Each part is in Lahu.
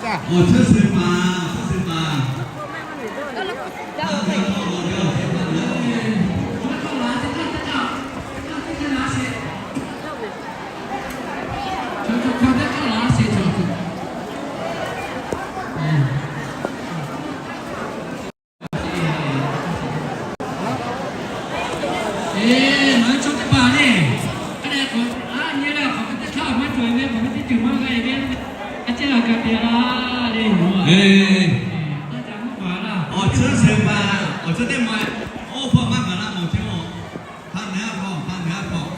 Awˬ chehˇ sheˍ maˬ, awˬ chehˇ sheˍ maˬ. Eˬ, ngaˬ hui chaw teˇ hpaˍ lehˬ, a lehˬ k'awꞈ a nyi leh k'awꞈ hk'e teˇ htaˇ maˇ cawˬ ve, k'awꞈ hk'e teˇ ceuˬ maˇ g'a ve, a ciˉ g'a ka te la le yoˬ. Awˬ chehˇ sheˍ maˬ, awˬ chehˇ teˇ maˬ, oˇ hpawˇ maˇ gaˬ la mawˬ chehˇ-oˬ. Hk'a naˬ a hpawˇ, hk'a naˬ a hpawˇ.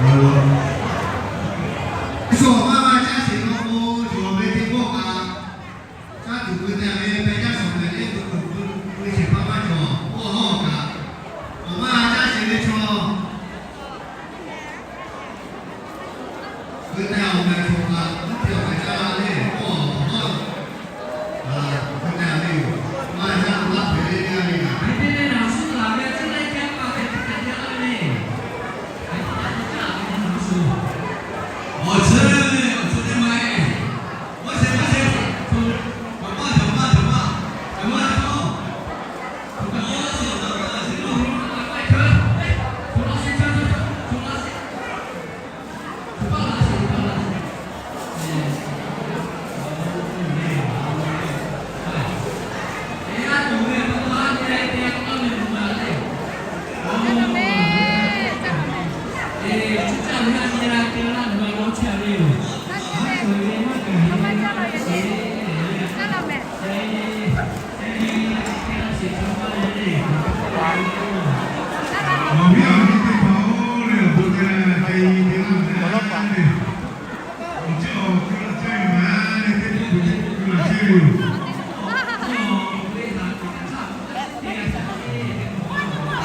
Awˬ lawn, shu maˇ maˇ caˇ sheˍ law k'o, yawˬ ve teˇ pawˆ kaꞈ, caˇ tuˬ keu te ve peh caˇ shawˍ mehˍ le, keu tuˬ keu sheˍ hpaˇ maˇ cawˬ, oˇ hawˉ kaꞈ, awˬ maˇ caˇ sheˍ ve chaw keu te awˬ mehˍ cawˬ kaꞈ, teˇ awˬ mehˍ caˇ la le, oˇ awˬ hawˉ keu te ve yoˬ. Maˇ caˇ laˇ hpehꞈ le, teˇ g'aˇ le kaꞈ. Awˬ chehˇ, awˬ chehˇ teˇ maˬ e.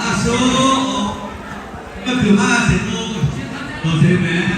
A shu, awˬ, meuˇ kuiˬ maˇ g'a sheˍ k'o, dawˬ sheˍ mehˍ.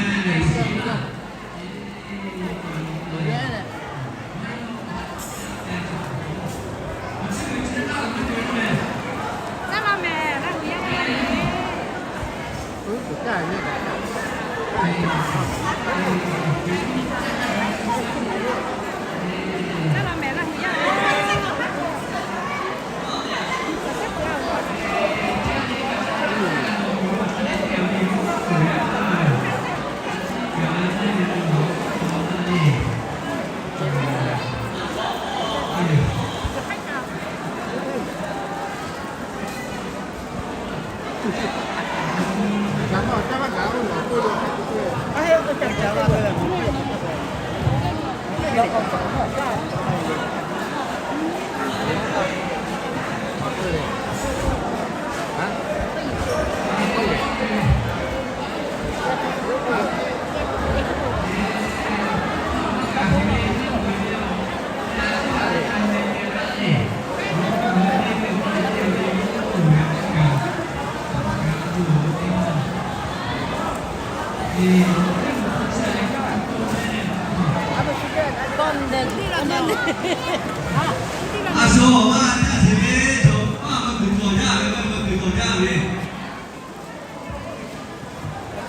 A shu awˬ maˇ caˇ sheˍ ve, chaw maˇ meuˇ kuiˬ cawˬ jaˇ ve, maˇ meuˇ kuiˬ cawˬ jaˇ ve.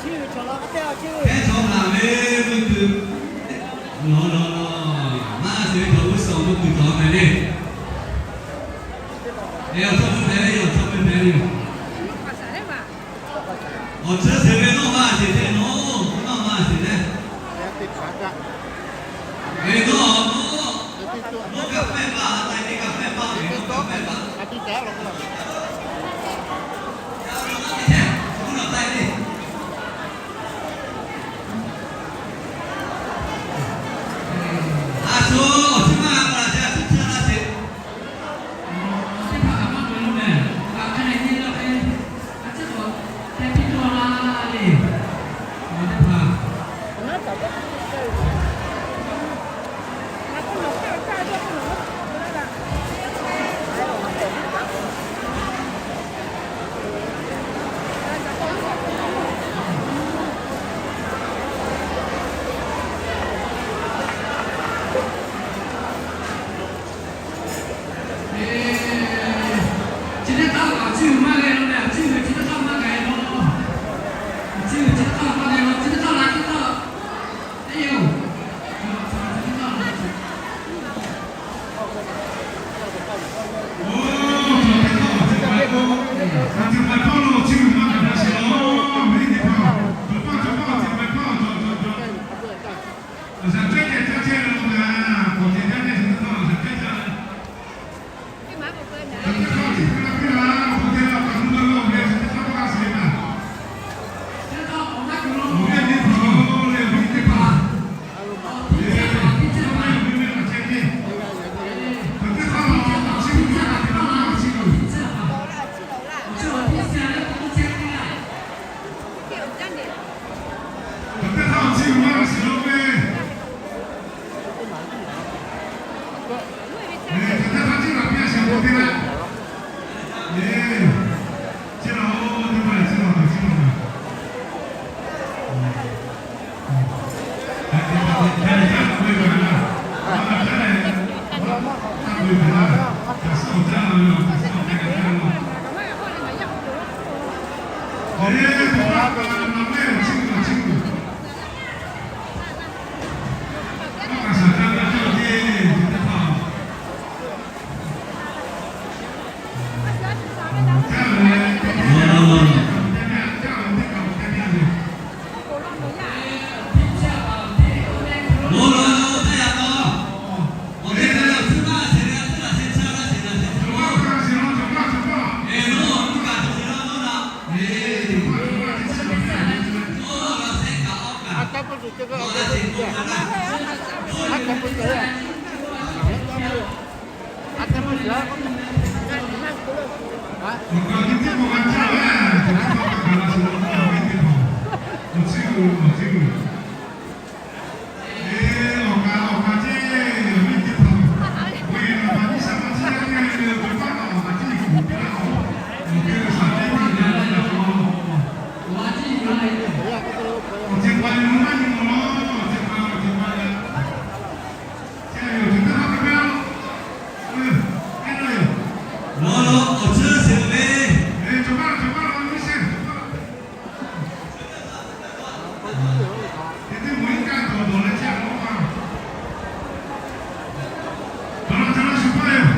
Hkehˉ chaw ngaˬ ve meuˇ kuiˬ, nawˬ nawˬ nawˬ maˇ shiˍ ve chaw g'uˇ suhˍ meuˇ kuiˬ cawˬ ve le. Awˬ chaw meuˇ hpehꞈ ve yoˬ, awˬ chaw meuˇ hpehꞈ ve yoˬ. Awˬ cheuˇ sheˍ ve nawˇ maˇ shiˍ te nawˬ, nawˇ maˇ shiˍ te. Ve nawˇ, nawˇ kaꞈ hpehˇ paˆ, a tai ve kaꞈ hpehˇ paˆ ve, nawˇ kaꞈ hpehˇ paˆ. A shu, awˬ cheuˇ maˇ g'a k'o la te, a shu cheuˇ laˇ sheˍ. Teˇ hpaˍ kaꞈ maˇ k'oˆ lo mehˬ, kaꞈ hk'a leh nyi la ve, a ciˉ k'awꞈ hpehˇ piˇ cawˇ la le. Awˬ teˇ hpaˍ Chi teˇ hk'aˇ awˬ cuˇ maˇ g'a lo leh, awˬ cuˇ ve chi teˇ hk'aˇ maˇ g'a lo. Awˬ cuˇ ve chi teˇ hk'aˇ maˇ g'a lo, chi teˇ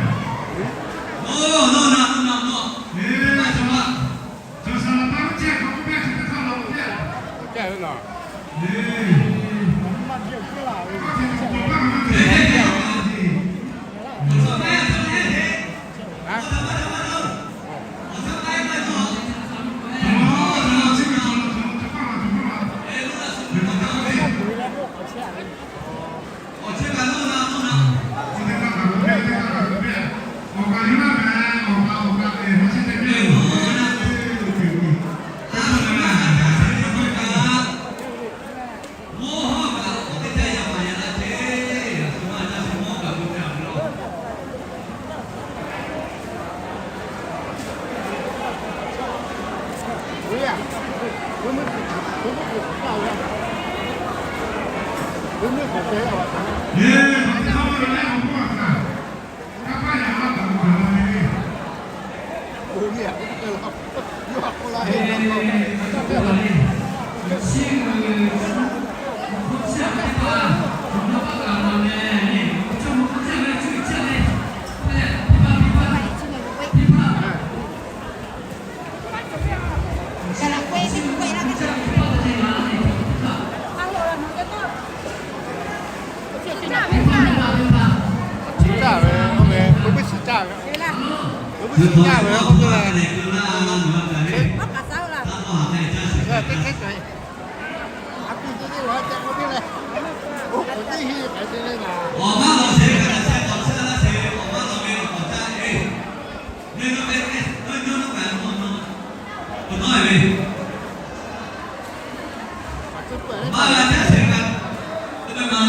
hk'aˇ la teˇ hk'aˇ. Teˇ yoˬ. Nawˬ nawˬ awˬ cheuˇ sheˍ ve. Maˇ g'a caˇ shehˍ hpaˇ, teˇ g'aˇ ma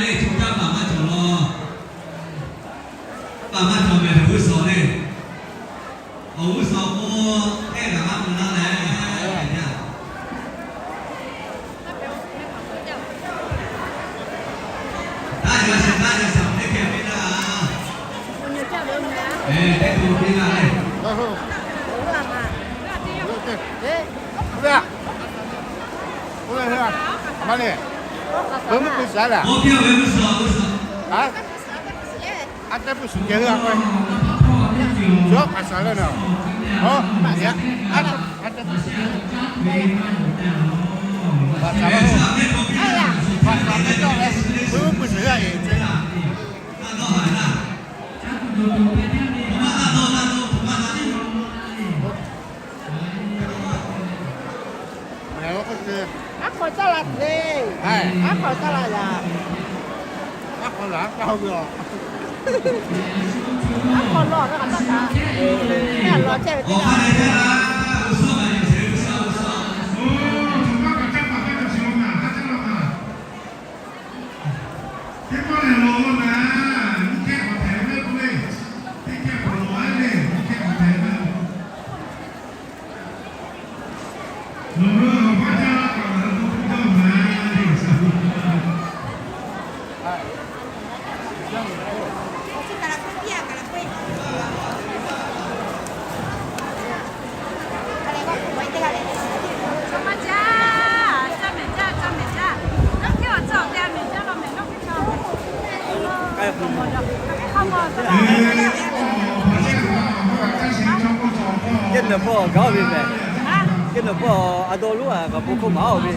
le, co caˇ paˍ maˇ cawˬ law. Paˍ maˇ cawˬ mehˍ, g'uˇ suhˍ le. Awˬ g'uˇ suhˍ k'o, kehˉ kaꞈ maˇ mvuh laˇ leh, yaˇ. Taˇ yaꞈ shehˍ, taˇ yaꞈ shehˍ, teˇ hkeh piˇ laˇ. Eˬ, teˇ hkeh piˇ laˇ le. Maˇ le. K'oˆ piˇ ve g'uˇ suhˍ, g'uˇ suhˍ. A, teˇ puˇ suhˍ ceh hui a k'o, yawˇ hpaˍ shaˍ leh naˍ. Oˇ, maˇ yaꞈ. A, a teˇ puˇ suhˍ ceh hui. Hpaˍ shaˍ leh, hpaˍ shaˍ leh cawˇ leh, puˇ puˇ suhˍ yaˇ eˬ ceh. Aˉ hk'aw caˇ la tuˬ le. Aˉ hk'aw caˇ la yaꞈ. Aˉ hk'aw laˬ, aˉ hk'aw ve a. Aˉ hk'aw lawˬ ve k'aꞈ taˇ taˍ. Teˇ g'aˇ lawˬ chehˇ ve teˇ g'aˇ. Teˇ pawˆ lehˬ lawˬ laˇ, nyiˇ hkehˇ k'awꞈ hpehꞈ ve k'oˆ le. Teˇ hkehˇ k'awꞈ lawˬ a le, nyiˇ hkehˇ k'awꞈ hpehꞈ ve. Teˇ nawˬ hpawˇ gaˬ ve mehˍ. Teˇ nawˬ hpawˇ a dawˇ lonˉ a kaꞈ bon hk'oˆ maˍ oˬ ve.